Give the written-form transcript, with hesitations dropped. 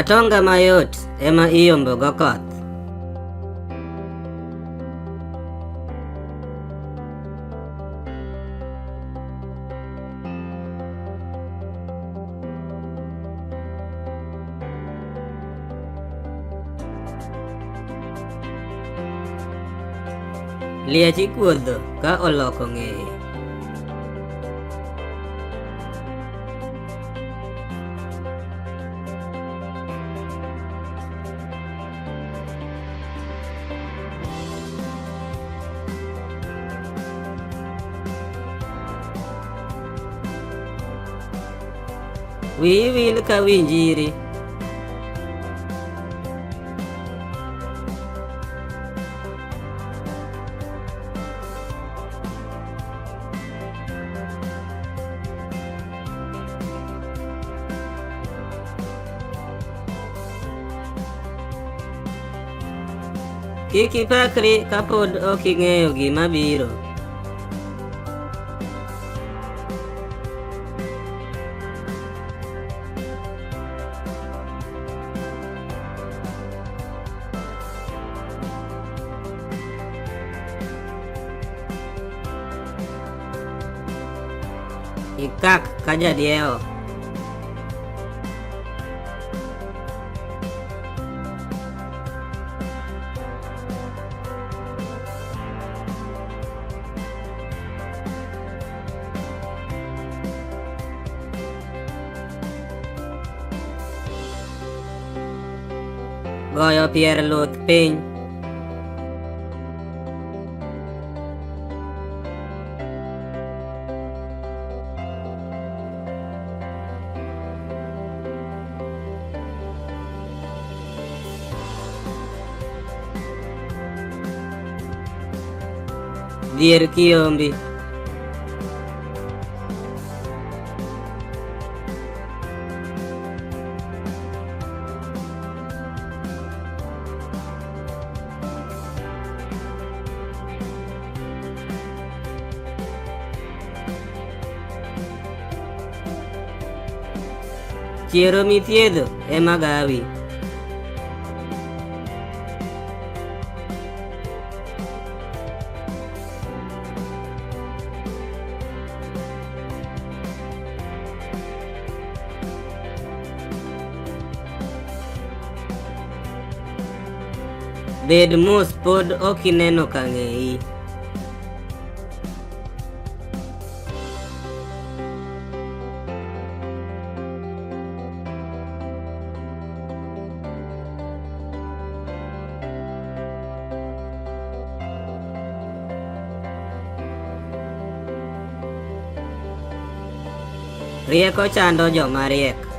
Atonga mayot ema iyombo go koth. Liech ikuodho ka oloko ng'eye. Wiyi wil ka wi njiri. Kik ipakri kapod ok ing'eyo gima biro. Ikak ka jadiewo. Goyo pier luth piny. Dhier kiyombi. Chiero mithiedho ema gawi. Bed mos pod ok ineno ka ng'eyi. Rieko chando joma riek.